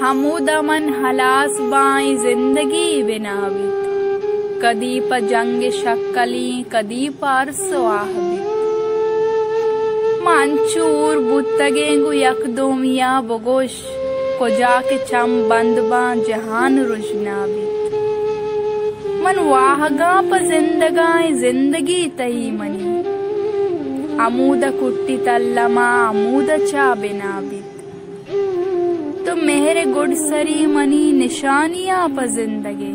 ہمودا من ہلاس باں، اے زندگی بنا بیت۔ کدی پہ جنگ شکلیں، کدی پہ ارس ءُ آہ بیت۔ ما انچو ہور بوتگیں، گوں یک دومی ءَ بگوش، کجا کہ چم بند باں، جہان رژنا بیت۔ من واہگاں پہ زندگاں، اے زندگی تئی منی۔ ہمودا کٹیت الما، ہمودا چاہ بنا بیت۔ تو مہر گڈسری منی، نشانیاں پہ زندگے۔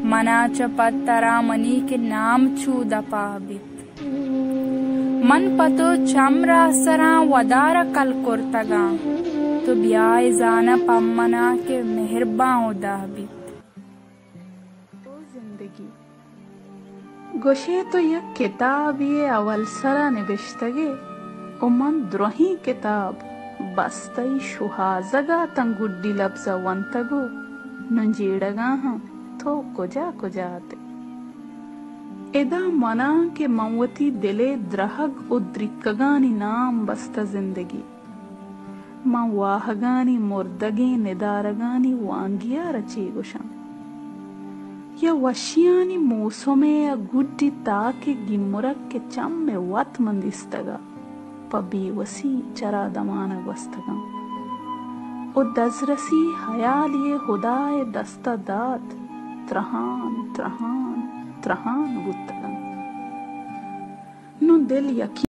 منا چہ پد ترا منی کہ نام چو دپا بیت۔ من پہ تو چم راہ سراں ودار ءَ کل کرتگاں۔ تو بیا اے زاناں پہ منا کہ مہرباں ہدا بیت۔ او زندگی! گوشے تو یک کتابے ءِ اول سرا نبشتگ ئے ءُ من درہیں کتاب بس تئی شوہازگ ءَ اتاں گڈی لبز ءَ ونتگ ءُ نوں جیڑگ ءَ آں تو کجا کجا ات ئے۔ ادا من آں کہ من وتی دل ءِ درہگ ءُ دریکگانی نام بستہ زندگی۔ من واہگانی مردگیں ندارگانی وانگی ءَ را چے گوشاں؟ یا وشیانی موسمے ءَ گڈی تاکے گیمرگ کہ چم ءِ وت من دیستگ ءَ پہ بے وسی چرا دمان ءَ گوستگاں۔ او دزرسی ہیالی ءَ ہدا ءِ دست ءَ دات، ترہان، ترہان، ترہان بوتگاں۔ نوں دل یقین